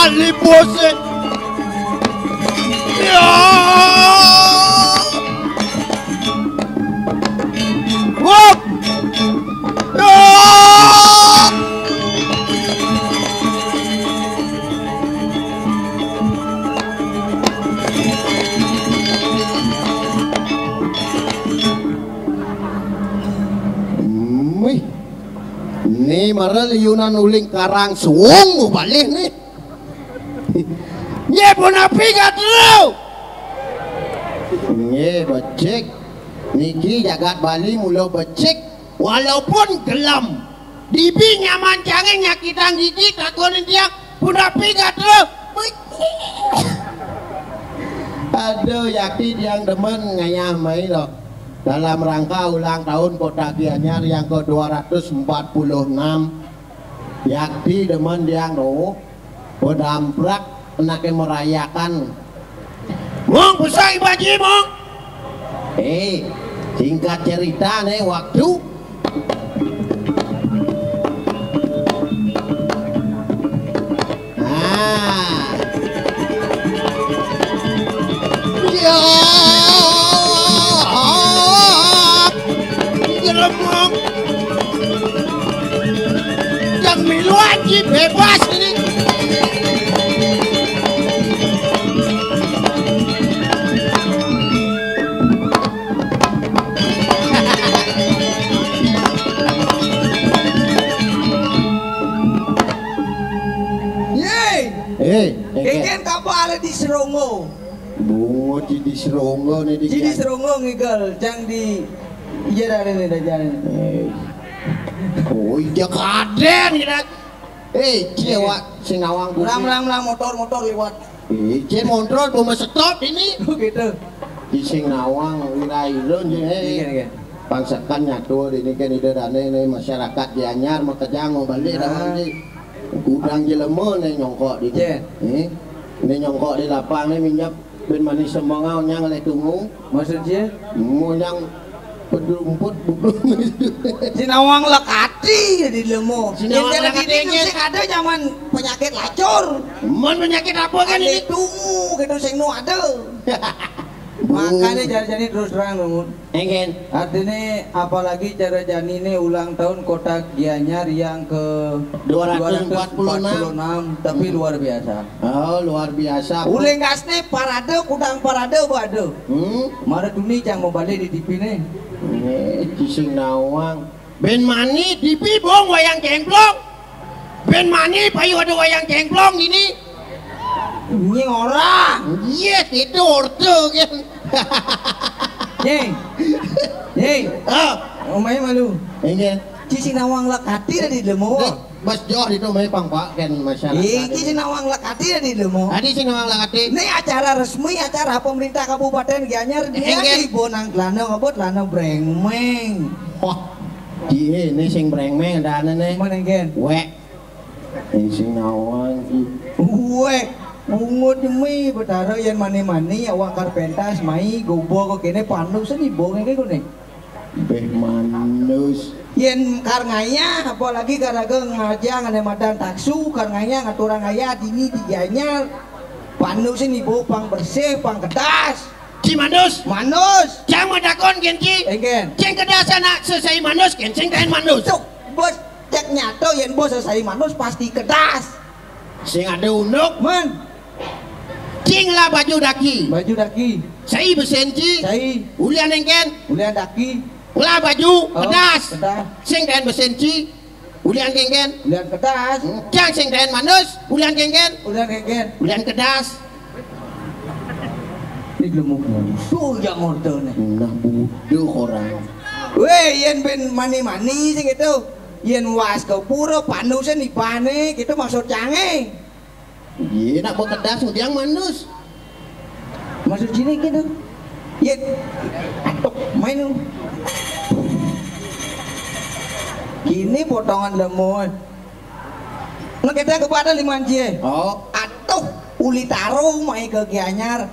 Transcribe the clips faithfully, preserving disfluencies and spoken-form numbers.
Alipose. Ya. Wah. Ya. Wih. Ni mara liunan uling karang suung balih ni. Ye punapi gatru. Ye becik. Niki jagat Bali mula becik walaupun gelem. Dibi nyaman jangan nyakitang gigi takon tiang punapi gatru. Aduh, yakti tiang demen ngayah mai loh. Dalam rangka ulang tahun Kota Gianyar yang ke dua ratus empat puluh enam, yakti demen tiang doh. Pedamprak nak merayakan. Mong, besar ibaji, Mong. Eh, singkat cerita nih, waktu. Ah. Ya. Geremong. Yang milu aji bebas ini. Ye. Eh, eh, eh. Ikan kapal di Serongo. Bungo di, di Serongo ni di. Di, di Serongo ngigel, cang di. Iya dah ni dah jalan. Eh. Oh, iya kadang ni dah. Eh, cie, wak, sing nawang. Ram, ram, ram, motor, motor lewat. Eh, cie, motor, cuma stop ini. Oh, gitu. Di sing nawang, wirai lun je, eh. Iya, iya. Pangsakan nyatu di ni kan ida dane ni masyarakat Gianyar makejang mau balik dah. Nah. Gudang jelema ni nyongkok di. Iya. Eh. Ni nyongkok di lapang ni minyak. Ben mani semangau nyang leh tunggu. Maksud cie? Mo nyang pedumput buku. Sinawang lekati di lemo. Sinawang lekati. Sing ada zaman penyakit lacur. Mon penyakit apa kan ini? Tungu gitu sing nu ada. Makanya jadi-jadi terus terang, Ngun. Engken. Artinya apalagi cara jani ini ulang tahun Kota Gianyar yang ke dua ratus empat puluh enam, tapi luar biasa. Oh, luar biasa. Uling kasne parade, kudang parade, bade. Hmm? Mara tuni cang mau balik di T V ne. Eh, cising nawang. Ben mani T V bong wayang cengplong. Ben mani payu ada wayang cengplong ini. Ini orang. Yes, itu orte kan. Ye. Ye. Ah. Omai malu. Iya. Ci Sinawang lekati dah di lemo. Mas joh itu mai pang pak kan masyarakat. Iki Sinawang lekati dah di lemo. Tadi Sinawang lekati. Ini acara resmi, acara pemerintah Kabupaten Gianyar. Iya. Di bonang celana ngabut celana brengmeng. Wah. Cie, ini sing brengmeng dah ne. Mana kan? Wek. Sing nawang ki. Wek, bungut demi betara yang mani-mani awak kar pentas mai gobo ke kene pandu seni bo ngene kene. Beh manus. Yen kar ngayah, apalagi kar aga ngajang ane madan taksu, kar ngayah ngaturang ayah dini di Gianyar. Pandu seni bo pang bersih, pang kedas. Ci manus. Manus. Cang madakon gen ci. Enggen. Ceng kedas anak sesai manus gen sing kain manus. Cuk, bos. Cek nyato yen bos sesai manus pasti kedas. Sing ada unduk. Men. Cing lah baju daki. Baju daki. Sai besen ci. Sai. Ulian engken. Ulian daki. Lah baju. Oh, kedas. Kedas. Sing kain besen ci. Ulian engken. Ulian kedas. Hmm. Cang sing kain manus. Ulian engken. Ulian engken. Ulian kedas. Ini belum musuh yang order nih. Nah, bodoh orang. Weh, yen ben mani-mani sih gitu. Yen was ke pura pandusen ibane gitu maksud cange. Iya, nak bekedas udiang manus. Maksud sini gitu. Yen atuk main. Kini potongan lemon. Nah, kita kepada liman cie. Oh. Atuh, uli taruh mai ke Gianyar.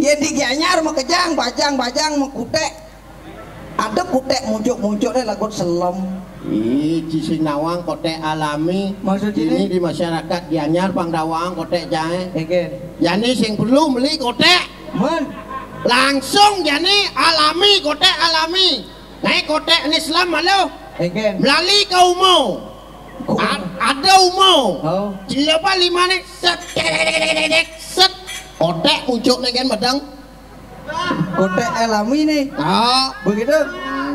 Yen di Gianyar mekejang, bajang-bajang mekutek. Ada kutek muncuk-muncuk deh lagut selem. Ih, ci sing nawang koték alami. Maksud ini? Ini di masyarakat Gianyar pang nawang koték jaé. Éngkén. Jani sing perlu beli koték. Men. Langsung jani alami, koték alami. Naik koték ni selam malu. Éngkén. Melali ka umo. Ko- A-, ada umo. Oh. Cilapa lima né, set, set. Koték pucuk né kan badang. Koték alami né. Ah. Begitu?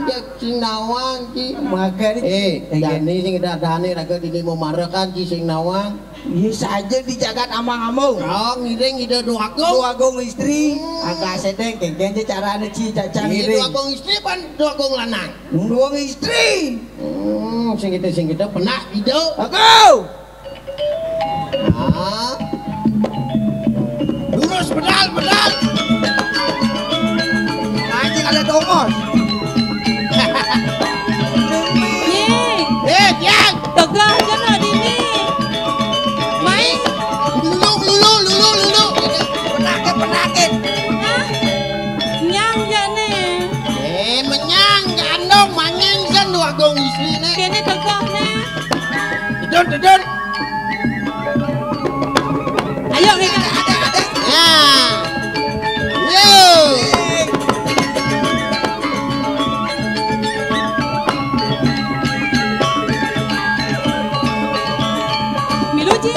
Ya, sing nawang, Ci. Makanya. Eh, éngkén. Jani sing ada-ada né raga dini mau marakan, Ci sing nawang. Iya saja di jagat amang-amang. Oh, ngiring Ida Déwa Agung. Déwa Agung istri. Hmm. Agak sedeng, kéngkén aja carané, Ci, caca. Iya, ngiring. Déwa Agung istri pan Déwa Agung lanang? Déwa Agung istri. Hmm, sing kita, sing kita pernah Ida. Aku. Ah. Lurus, bedal, bedal. Anjing ada tongos. Nying. Eh, Tiang. Tegah kena dini. Main. Lulu, lulu, lulu, lulu. Penakit, penakit. Hah? Nyang jani. Eh, menyang gandong mangin kan Déwa Agung istri né. Kéné tegah né. Dedun, dedun. Ayo, Mika. Ya. Yo. Milu, Ci.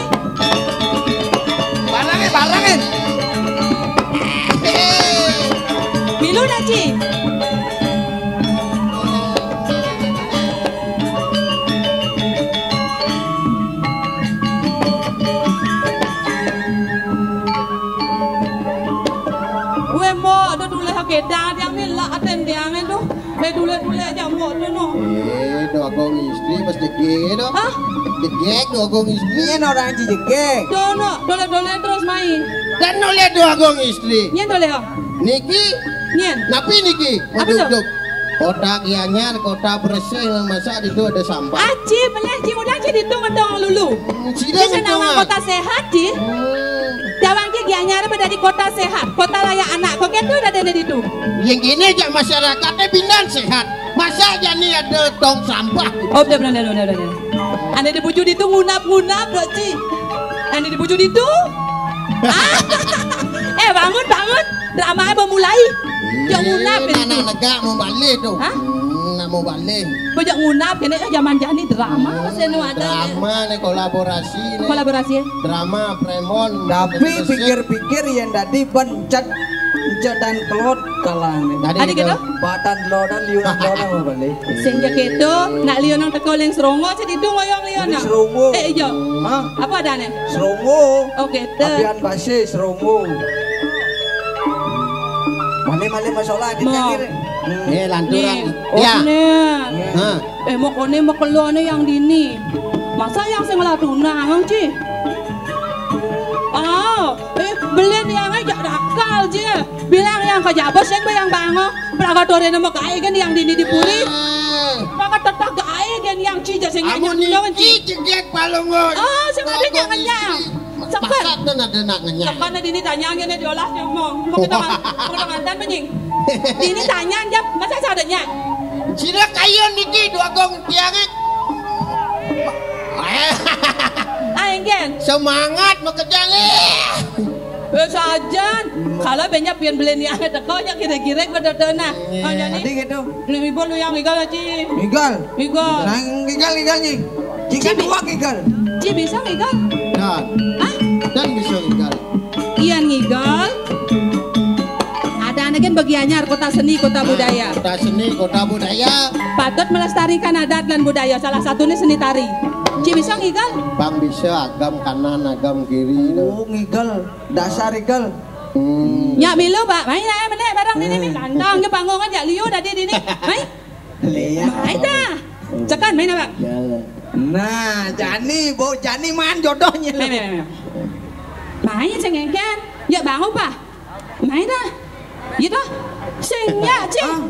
Barangin, barangin. Milu na, Ci. Wéh, Mbok, aduh, tuléh kédang tiang né, lak atén tiang né, duh. Mé tuléh-tuléh jak Mbok tu, no. Eh, Déwa Agung istri pas jegég, no. Hah? Jegég, Déwa Agung istri. Nyén orang ci jegég. Dono, tuléh-tuléh terus mai. Dan nuléh Déwa Agung istri. Nyén tuléh, oh. Niki. Nyén. Napi niki? Apa tuh? Waduh, duh. Kota Gianyar, kota bersih, masa di situ ada sampah? Aci, melih, Ci, udah, Ci, ditu ngedong lulu. Hmm, sida Ci, sing nawang ngedong, ah. Kota sehat, Ci. Hmm. Dawang Ci Gianyar apa dadi kota sehat, kota layak anak. Kok kéto dadéné ditu? Yang gini aja masyarakat pindan sehat. Masa jani ada tong sampah? Oh, udah, udah, udah, udah, udah. Ané di bujur ditu ngunap-ngunap, Dok Ci. Ané di bujur ditu. Ah. Eh, bangun, bangun. Drama mau mulai. Jok ngunap. Ih, anak negak mau balik tuh. Hah? Hmm, nak mau balik. Bajak ngunap kéné, eh, zaman jani drama, hmm, masih anu ada. Drama né, kolaborasi né. Kolaborasi, ya? Drama, prémon. Tapi pikir-pikir yang tadi pencet, pencet dan kelot kalah né. Tadi ada gitu? Batan lodan, liuran lodan mau balik. Sing jak kéto, nak liu nang teka ling serongo, sing ditu ngoyong liu nang. Serongo. Eh, iya. Hah? Apa adané? Serongo. Oh, kéto. Apian basi serongo. Malih-malih masalah di kiri. Hmm. Eh, lanturan. Nih, ya. Oh, nih. Hah. Eh, mokoné makelo ané yang dini. Masa yang sing ngelah tunangan, Ci? Oh, eh, belin yang aja dakal, Ci. Bilang yang kerja bos yang bayang bango. Praga toré nama gaé kan yang dini di puri. Hmm. Maka tetap gaé kan yang Ci, sing amun nyanyi, niki Ci. Jegég palungun. Oh, sing ada nyanyi. Sekan. Masak kan ada nak ngenyang. Sekan dini tanya ngene diolah dia ngomong. Mau kita, mau kita ngantan menying. Dini tanya aja, masa sadanya. Sida kayun niki Déwa Agung tiangé. Ah, éngkén. Semangat makejang. Eh, sajan. Kalau banyak pian beli ni ada teko nya kira-kira pada tanah. Iya. Oh, jadi. Tadi gitu. Nih, Ibu lu yang igal, Ci. Igal. Igal. Nah, igal, igal, Ci. Jika Ci, dua igal. Ci bisa ngigal? Dan. Hah? Dan bisa ngigal. Iya, ngigal. Ada anak kan bagi anyar kota seni, kota budaya. Kota seni, kota budaya. Patut melestarikan adat dan budaya. Salah satunya seni tari. Ci bisa ngigal? Bang bisa, agam kanan, agam kiri. Oh, ngigal. Dasar igal. Hmm. Nyak milu, Pak. Main aja meneh bareng dini, nih. Tantang ke panggung aja liu tadi dini. Main. Lihat. Main dah. Cekan main apa? Jalan. Nah, jani, bau jani man jodohnya. Main, main, main, main. Main sing éngkén. Ya bangun, Pak. Main dah. Gitu. Sing ya, Ci. Ah.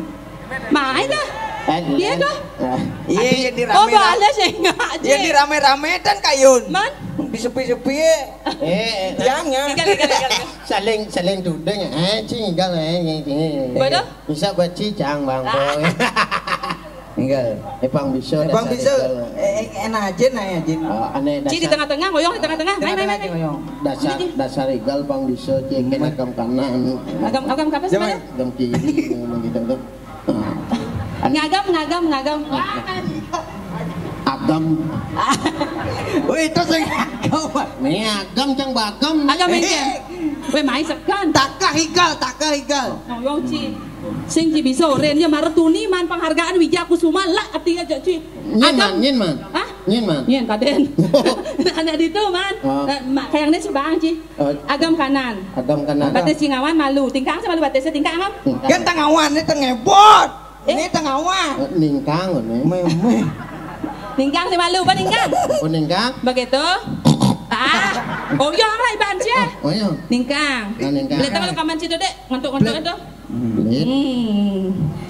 Main dah. Eh, gitu. Eh. Iya, iya, di rame. Oh, balas sing aja. Ya di rame-rame kan kayun. Man? Di sepi-sepi. Eh, eh. Jangan. Igal, igal, igal, igal. Saling, saling tuding, eh, Ci, igal, eh, ini, ini. Betul? Bisa buat Ci, Cang, Bang Boy. Énggal. Eh, pang bisa. Eh, pang dasar bisa. Énggal. Eh, eh, enak aja nah ya, Jin. Ah, ané Ci di dasar, tengah-tengah, ngoyong di tengah-tengah. Mai, mai, mai. Tengah-tengah ngoyong. Dasar, dasar énggal pang bisa, Ci, kena kam kanan. Agam, agam kapan Jangan. Sebenarnya? Agam kiri, ngomong gitu tuh. Ngagam, ngagam, ngagam. Agam. Wih, itu sing agam. Nih, agam cang bagam. Agam éngkén. Wéh, mai sekan. Takah énggal, takah énggal. Ngoyong, Ci. Sing Ci bisa orén ya maretuni man penghargaan Wijakusuma lah artinya, Ci. Nyén, Man, nyén, Man. Hah? Nyén, Man. Nyén kadén. Anak ditu, Man. Oh. Nah, mak, kayaknya sih Bang, Ci. Oh. Agam kanan. Agam kanan. Batis cingawan malu. Tingkang sih malu batisnya, tingkang, Am. Tingkang. Kan tengawan, ini tengebot. Eh? Ini tengawan. Eh, ningkang ini. Mémé. Tingkang sih malu, apa tingkang? Apa ningkang? Begitu. Ah, ngoyong lah iban sih. Oh iya. Ningkang. Nah, ningkang. Lihat kalau kaman situ, Dek. Ngantuk-ngantuk itu. Belit. Hmm.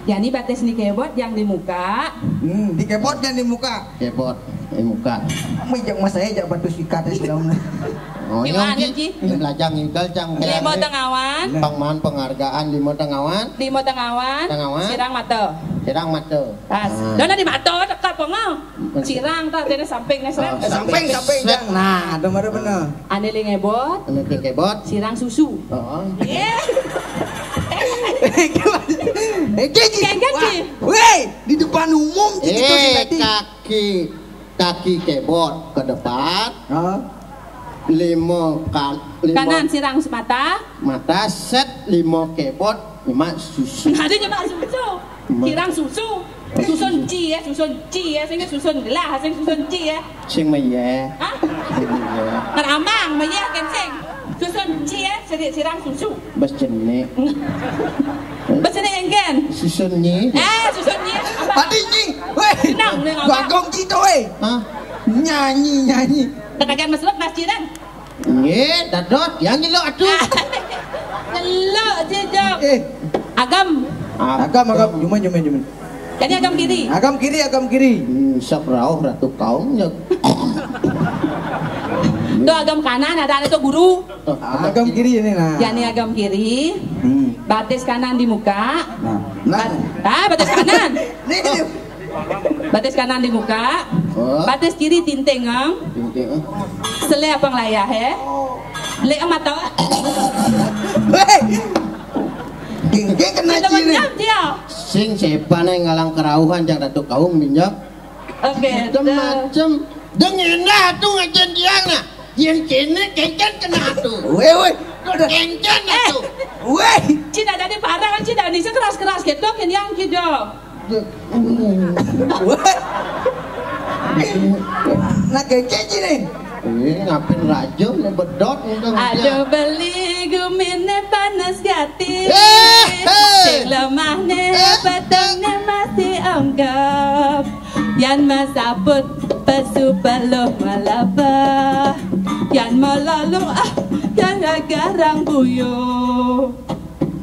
Ya, ini batis nih kebot yang di muka. Hmm, dikebot yang di muka. Kebot di muka. Mijak mas saya jak batu sikat ya, segala. Oh, Gimana, iya, Ci? Ci. Yang belajar ngidal cang. Lima tengawan. Pang man penghargaan lima tengawan. Lima tengawan. Tengawan. Sirang mata. Sirang mata. Pas. Ah. Dona di mata dekat apa ngau? Sirang tak ada samping nih, Sirang. Ah, Samping, samping, jang. Nah, ada mana bener. Ané li ngebot. Anu kebot. Sirang susu. Oh. Iya. Eh, Ci. Kayak kan, Ci? Wéh, di depan umum Ci, gitu sih Eh, tadi. kaki, kaki kebot ke depan. Hah? Lima kan, lima Kanan sirang semata. Mata, set, lima kebot, lima susu. Ada nyemak susu. Sirang susu. Susun ci ya, susun ci ya, sing susun gelah, sing susun ci ya. Sing meyeh. Hah? Sing meyeh. Ngeramang, meyeh kencing. Susun ci ya, sirang susu. Bes jenik. Bes jenik éngkén. Susun nyi. Eh, susun nyi. Apa? Tadi, Ci. Wéh. Nang, nang apa? Bagong Ci to, wéh. Hah? Nyanyi, nyanyi. Katakan meslet mas Ci, Nang. Nggih, dadot, yang nyeluk atuh. Nyeluk, Ci, Jok. Eh, Agam. agam, agam. Cuman, cuman, cuman. Jadi agam kiri. Agam kiri, agam kiri. Hmm, sok rauh ratu kaum ya. Tuh agam kanan, ada ada tuh guru. Agam kiri ini nah. Yani agam kiri. Hmm. Batis kanan di muka. Nah, nah. Ah, batis kanan. Nih, nih. Batis kanan di muka. Oh. Batis kiri tinting, Em. Tinting, eh. Sele apa ngelayah ya? Lek mata. Wéh. Geng, geng kena Kita Ci nih. menyam dia. Sing siapa nih ngalang kerauhan jang ratu kaum minyak. Oke. Macam-macam. Deng indah tuh ngajen dia nah. Yang kene kengken kena tuh. Wéh, wéh. Udah. Kengken tuh. Wéh. Cina dari parang, Cina ini keras-keras gitu, kenyang gitu. Wéh. Nah, kengken Ci nih. Ini ngapin raja nih bedot nih. Aduh beli gumine panas gati. Eh, eh. Sing lemahne petengnya masih anggap. Yan masaput pesu peluh malabah. Yan melalu ah, yan garang buyo.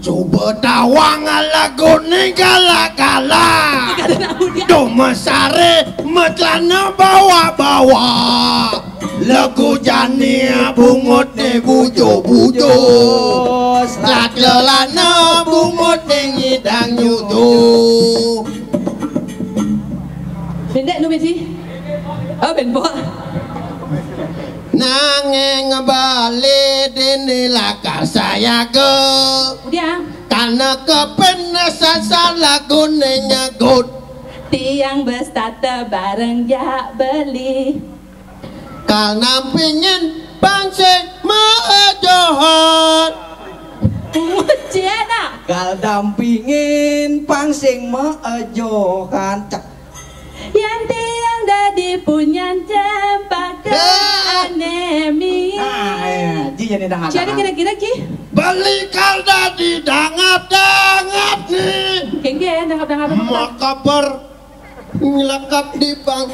Coba tawang lagune kala-kala. Domesare metlana bawa-bawa. Lagu jani bungut ne bujo-bujo. Latelana bungut ne ngidang nyuto. Pendek nu bisi. Oh, bembok. Nanging bali dini lakar sayaga. Udah. Kana kepen sasar lagune nyegut. Tiang bestata bareng jak beli. Kal nampingin pangsik maejohan. Mujiana. Kal dampingin pangsing maejohan. Cek. Yan tiang dadi punyan cempaka Eh. Anemi. Ah, iya. Ji jadi dangat. Jadi kira-kira Ji? Beli kal dadi dangat-dangat nih. Kengke dangat-dangat. Makabar ngelekat di pang.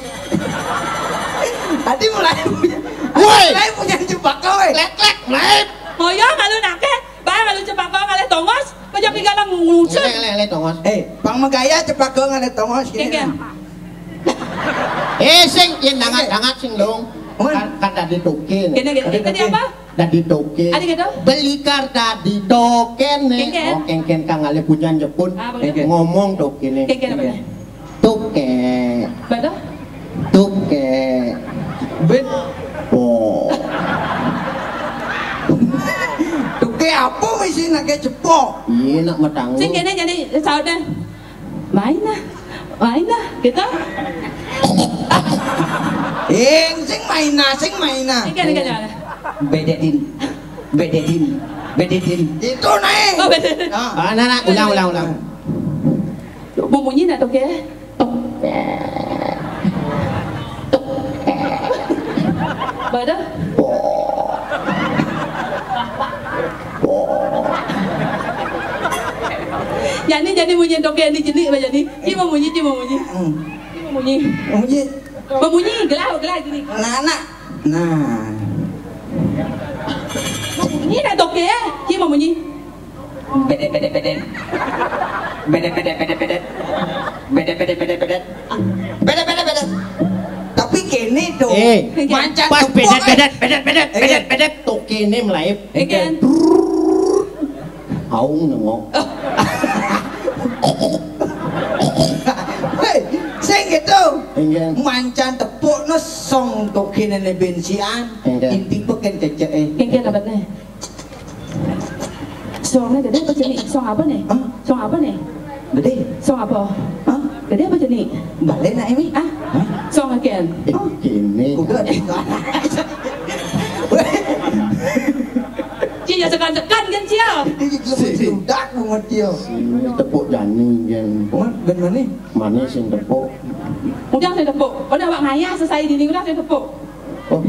Tadi mulai punya. Woi. Mulai punya cempaka, woi. Lek-lek, naik. Moyo malu nake, bae malu cempaka ngalih tongos, pejak pigalang ngungsun. Lek, lek, lek, tongos. Eh, pang megaya cempaka ngalih tongos. Kengke. Eh, sing, yen dangat-dangat sing dong. Wan. Kan, kan dadi toke nih. Kene gitu. Tadi apa? Dadi toke. Ada gitu? Beli kal dadi toke nih. Kengke. Oh, kengken kang ngalih punyan jepun. Ah, begitu. Ngomong toke nih. Kengke apa? Tuke. Bada? Tuke. Bet. Oh. Tuke apa mesti nak cepok? Iya, nak matang. Sing kene jadi saudara. Main lah. Main lah, gitu. Ing, sing main lah, sing main lah. Ikan, ikan, ikan. Bedetin. Bedetin. Bedetin. Itu naik. Oh, bedetin. Ah, nah, nah, ulang, ulang, ulang. Mau munyi nak tuke? Tuke. Tuke. Bada? Jadi, jadi munyi toke ni jenik apa jadi? Ci mau munyi, ci mau munyi. Hmm. Ci mau munyi. Munyi. Mau munyi, gelah, gelah jenik. Nah, nah. Nah. Munyi nak toke, ci mau munyi. Bedet, bedet, bedet. Bedet, bedet, bedet, bedet. Bedet, bedet, bedet, bedet. Bedet, bedet, bedet. Tapi kene tuh. Eh, mancan pas tepuk, bedet, eh. Bedet, bedet, bedet, eh, bedet, bedet. Tuh kene melaip. Eh, kan? Aung nengok. Hei, sing gitu. Enggak. Mancan tepuk no song tuh kene ne bensian. Enggak. Inti peken cecek, eh. Enggak, apa nih? Songnya gede apa jenik? Song apa nih? Hah? Song apa nih? Gede. Song apa? Hah? Gede apa jenik? Balik nak ini? Ah? Hah? Song again. Eh, gini. Udah. Ci, ya sekan-sekan kan, Ci, ya? Ini juga sudah mengerti ya. Ini tepuk jani kan. Mat, ben mana? Mana sing tepuk? Udah saya tepuk. Udah, Wak, ngayah selesai dini, udah saya tepuk. Oh,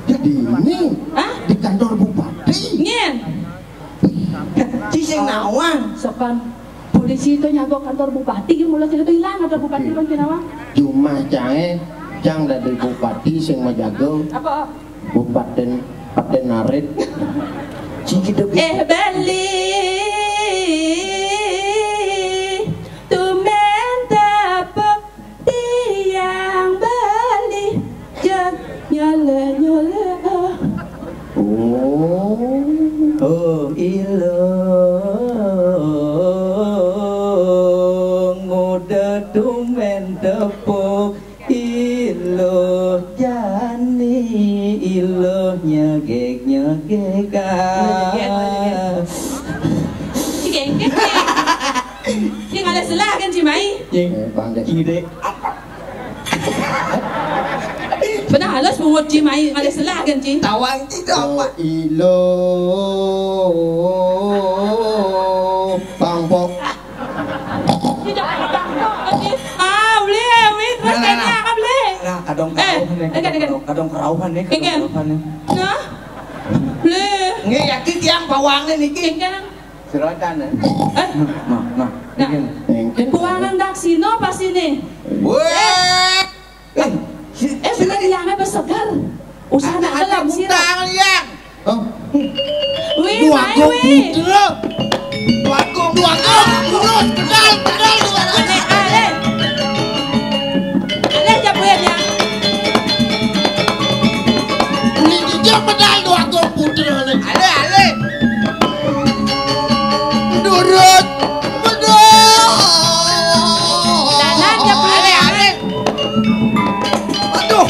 jadi ini. Hah? Di kantor bupati. Nyen. Ci sing nawang. Sopan. Polisi itu nyabok kantor bupati, mulai sini tuh hilang kantor bupati. Oke. Kan nawang. Cuma cae, cang dari bupati sing majago. Apa? Bupaten, paten narit. Ci kita bi- Eh, beli. Tumen tepuk tiang beli, jeg nyolek-nyolek. Oh. Oh, ilo nguda tumen tepuk, ilo jani, ilo nyegek-nyegek. Nyegek, nyegek. Nyegek, nyegek. Ci ngalih selah kan, Ci Mai? Ying. Eh, bang, deh. Ide. Pernah halus pungut Ci Mai ngalih selah kan, Ci? Tawang Ci itu apa? Ilo. Bangkok. Tidak, bangkok, Ci. Ah, boleh, wis. Nah, nah, nah. Apa boleh? Nah, kadang eh, kerauhan nih, enggak, enggak. Kadang kerauhan nih, kadang kerauhan nih. Nah, boleh. Nggih, yakin tiang bawangnya niki. Enggak. Silakan, ya. Eh? Nah, nah, nah. Nah. Ini. Kuangan daksina pas ini. Weh. Eh, si-, eh, bukan sini. Yang apa segar? Usah nak ada gelap sini. Butang, yang. Oh. Wih, dua kong putra. Dua kong, dua kong, terus, pedal, pedal, dua kong. Ale, ale. Ale, japuin ya. Ini dia pedal dua kong putra, ale. Ale, ale. Durut, bedul. Danan, ya, Bu. Ale, ale. Aduh.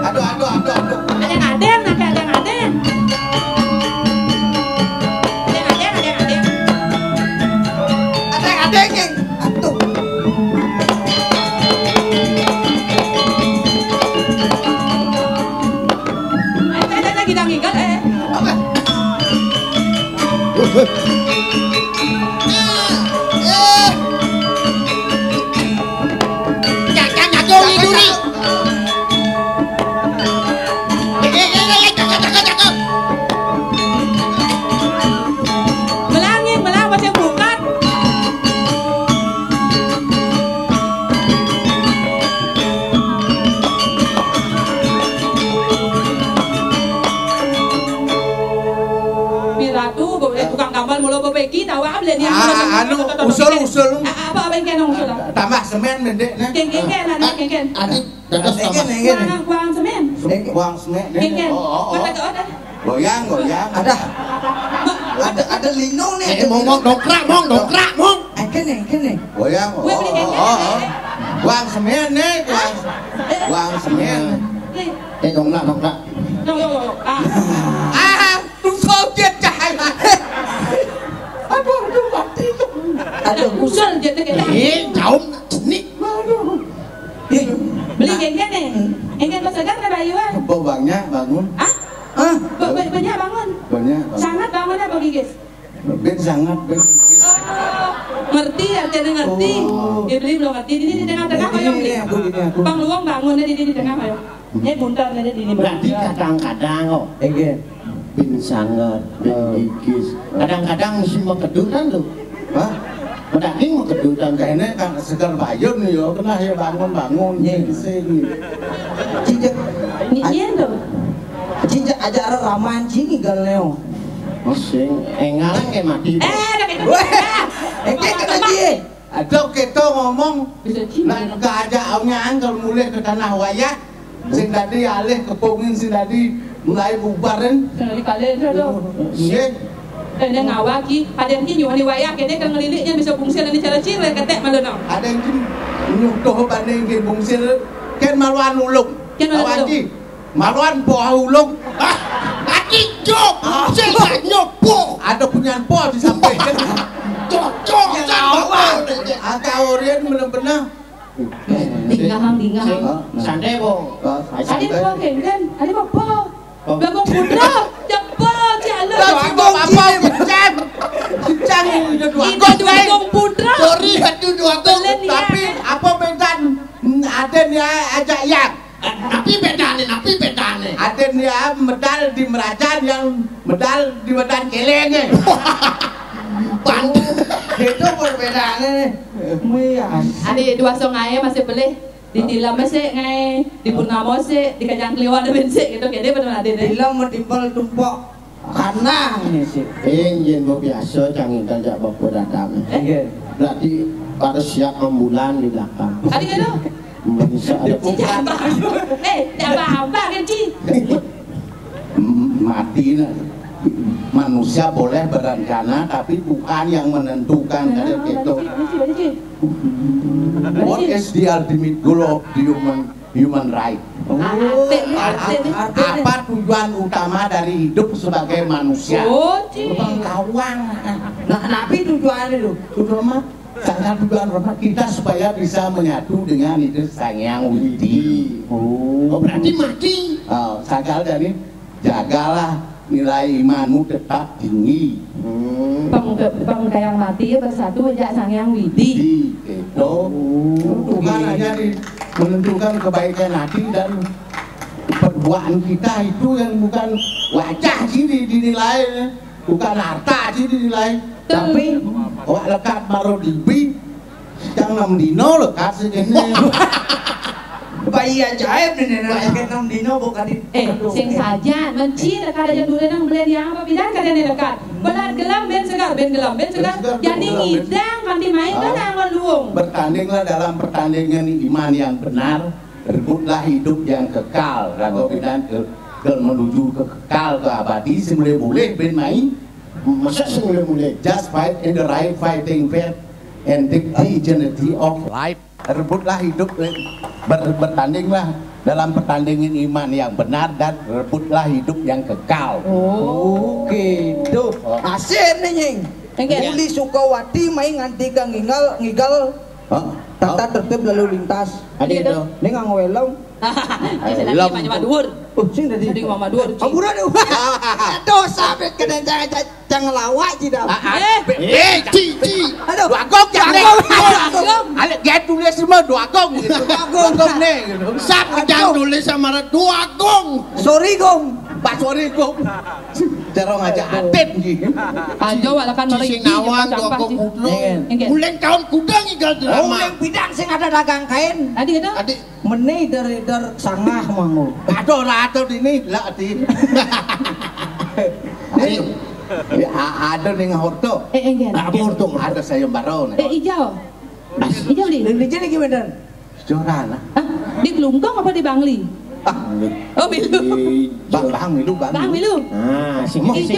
Aduh, aduh, aduh, aduh. Ada yang ada, ada, ada yang ada. Ada yang ada, ada yang ada. Ada yang ada, geng. Aduh. Eh, eh, eh, kita ngikat, eh. Apa? Jangan, jangan, jangan, jangan. Eh, eh, eh, eh, cakep, cakep, cakep. Melangit, melang, macam bukan. Piratu, boleh tukang tambal mula bebeki, tawa boleh dia. Ah, anu, usul, usul. Ah, apa, apa yang kena usul? Tambah semen, mendek, nah. Keng, keng, keng, anak, keng, keng. Adik, dados tambah. Keng, keng. Kuang, kuang semen. Keng, keng. Kuang semen, keng, keng. Oh, oh, oh. Mata kau ada? Goyang, goyang. Ada. Ada, ada lino nih, eh, ada mau, lino. Mau dongkrak, mau dongkrak, mau. Eh, kene, kene. Goyang. Gue beli kene. Oh, oh. Buang semen nih, buang, buang semen. Eh, dongkrak, dongkrak. Dong, dong, dong. Ah. Ah, tuh dia cahaya. Aduh, aduh, mati tuh. Aduh, usul dia tuh kita. Eh, jauh sini. Aduh. Beli kene nih. Kene kok segar nih, Bayu, ah? Bau banyak bangun. Ah? Ah? Ba-, ba-, banyak bangun. Banyak bangun. Sangat bangun apa, Gigis? Ben sangat, ben. Oh, ngerti, artinya ngerti. Oh. Dia beli belum ngerti. Ini di tengah-tengah, ini, ayo, ini beli. Aku, ini aku. Bang Luwung bangun, ini di tengah, ayo. Eh, buntar, ini di ini. Berarti kadang-kadang, oh. Enggak. Ben sangat, ben, oh, gigis. Kadang-kadang mesti mau kedutan, tuh. Hah? Mendaging mau kedutan. Kene kan segar bayun ya, kena ya bangun-bangun, iya, sing, sing. Cincin. Ini, iya, tuh. Cincin aja raman, cing, igal neo. Oh, sing, engalan kayak mati. Eh, ada kayak gitu. Wah, eh, kayak kena dia. Ada kita ngomong, bisa cing. Nah, gak ada aunya angkel mulai ke tanah wayah. Sing tadi alih kepungin, sing tadi mulai bubarin. Sing tadi kalian ada. Iya. Eh, dia ngawal ki, ada yang kinyu, ini wayah, kene kan ngeliliknya bisa bungsil, ini cara cing, ketek malu no. Ada yang kinyu, nyutuh banding di bungsil, kan maluan ulung. Kan maluan ulung. Maluan buah ulung. Ah, aki jok, ah, saya nyopo. Ada punyan po di samping. Cocok, ya, saya ngawal. Bawa. Agak orien bener-bener. Tinggal, tinggal. Sing, santai, Bong. Ah, santai. Ada apa, Ken? Ada apa? Oh. Bagong Putra, cepet, si Alun. Lah, si Bagong apa, Putra? Putra. Putra. Sorry, aduh, dua Belen, ya. Tapi apa bedaan? Hmm, ada nih, ajak yang. Eh, tapi bedane, tapi bedane. Aden ya medal di merajan, yang medal di medan kelenge. Pan-, itu perbedaannya nih. Iya. Ade dua song ae masih pelih. Di Tilam sih ngai, di Purnama sih, di Kajang Kliwon ada bensik gitu. Kene bener ade deh. Tilam mau timpal tumpok. Karena ini sih. Ing yen mbok biasa cang intel jak bapak datang. Nggih. Berarti harus siap ambulan di belakang. Tadi gitu. Bisa ada. Ci, apa? Eh, apa, apa kan, Ci? M-, mati, nah. Manusia boleh berencana, tapi Tuhan yang menentukan. Nah, kayak gitu. Balik, Ci, balik, Ci. What is the ultimate goal of the human, human right? Oh. Arti, arti, arti. Apa tujuan utama dari hidup sebagai manusia? Oh, Ci. Pengkawang. Nah, tapi tujuannya tuh, tujuan mah, sangat tujuan utama kita supaya bisa menyatu dengan itu Sang Hyang Widi. Oh. Oh, berarti mati. Oh, sangat dari jagalah nilai imanmu tetap tinggi. Hmm. Peng-, pengkayang mati ya bersatu jak Sang Hyang Widi. Di, itu. Oh, bukan hanya di, menentukan kebaikan hati dan perbuatan kita itu yang bukan wajah sini dinilai, bukan harta sini dinilai. Betul. Tapi awak lekat maro dibi, yang enam dino lekat sini. Bayi ajaib nih, nek enam dino bukan di. Eh, sing saja, menci lekat aja dulu nang belian yang apa bidan kada nih lekat. Belat gelam ben segar, ben gelam ben segar. Jadi ngidang kanti main kan angon luung. Bertandinglah dalam pertandingan iman yang benar. Rebutlah hidup yang kekal. Kalau bidan ke, ke menuju ke kekal, ke abadi, semule boleh ben main. Masa semule boleh? Just fight in the right fighting faith and take the eternity of life. Rebutlah hidup, eh, ber-, bertandinglah dalam pertandingan iman yang benar dan rebutlah hidup yang kekal. Oh, gitu. Oh. Asik nih, Nying. Enggak. Uli Sukawati main nganti ke ngigal, ngigal. Hah? Tata tertib lalu lintas. Ada itu. Ini nggak ngewelang. Helm. Mama Dur. Oh, sing tadi. Tadi Mama Dur. Ampura deh. Dosa bet kena jangan jangan lawak ji dah. Ah, ah. Eh. Eh, ci, ci. Aduh. Dua gong, dua gong. Aduh, aduh. Alek dia tulis semua dua gong gitu. Dua gong. Dua gong nih gitu. Sap, jangan tulis sama dua gong. Sorry, gong. Pak, sorry, gong. Cara ngajak atit ji. Aja walakan mari. Sing nawang dua gong putra. Iya. Mulai tahun kuda ngigal drama. Oh, yang bidang sing ada dagang kain. Tadi gitu. Tadi. Mene dari dar sangah manggo. Aduh, lah, aduh, ini, lah, di. Ayo. Ya, a-, ada ning horto. Eh, eh, enggak. Apa horto? Ada sayembara nih. Eh, ijo. Ijo, Li. Lili jadi gimana? Joran, ah. Hah? Di Klungkung apa di Bangli? Oh, milu. Bang, bang milu, bang. Bang milu. Ah, sing, sing.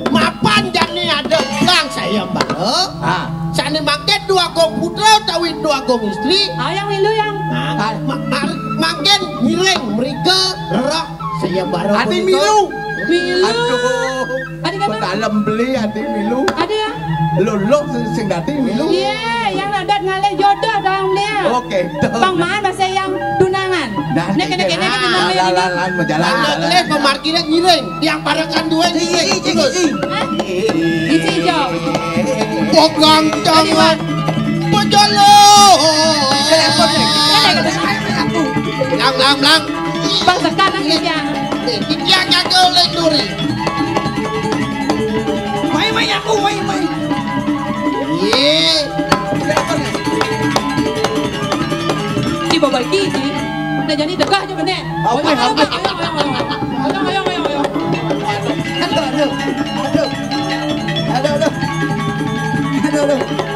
Mapan jani ada bang sayembara. Ah. Sane mangkin Datu Agung Putra utawi Datu Agung Istri. Ah, yang milu, yang. Nah, ma-, ma-, mangkin ngiring mrika roh sayembara. Ati punika. Milu. Milu. Aduh. Ati kata? Dalem beli ati milu. Ati ya? Luluh sing, sing dadi milu. Iya, yang adat ngalih jodoh dalam dia. Oke, betul. Bang Man masih yang tunangan. Nah, nek kene-kene. Nah, majalan, jalan, jalan. Anak le pemarkirnya ngiring, yang parekan dua ngiring. Terus. Hah? Isi jawab. Pegang tangan. Pejalan. Blang, blang, blang. Bang sekarang ya. Iki akeh oleh duri. Mai, mai aku, mai, mai. Iya. Di bawah iki iki. Nah, jadi tegah aja bener. Apa, ayo, apa? Ayo, ayo, ayo, ayo. Ayo, ayo, ayo, ayo. Aduh, aduh. Aduh, aduh. Aduh, aduh. Aduh, aduh.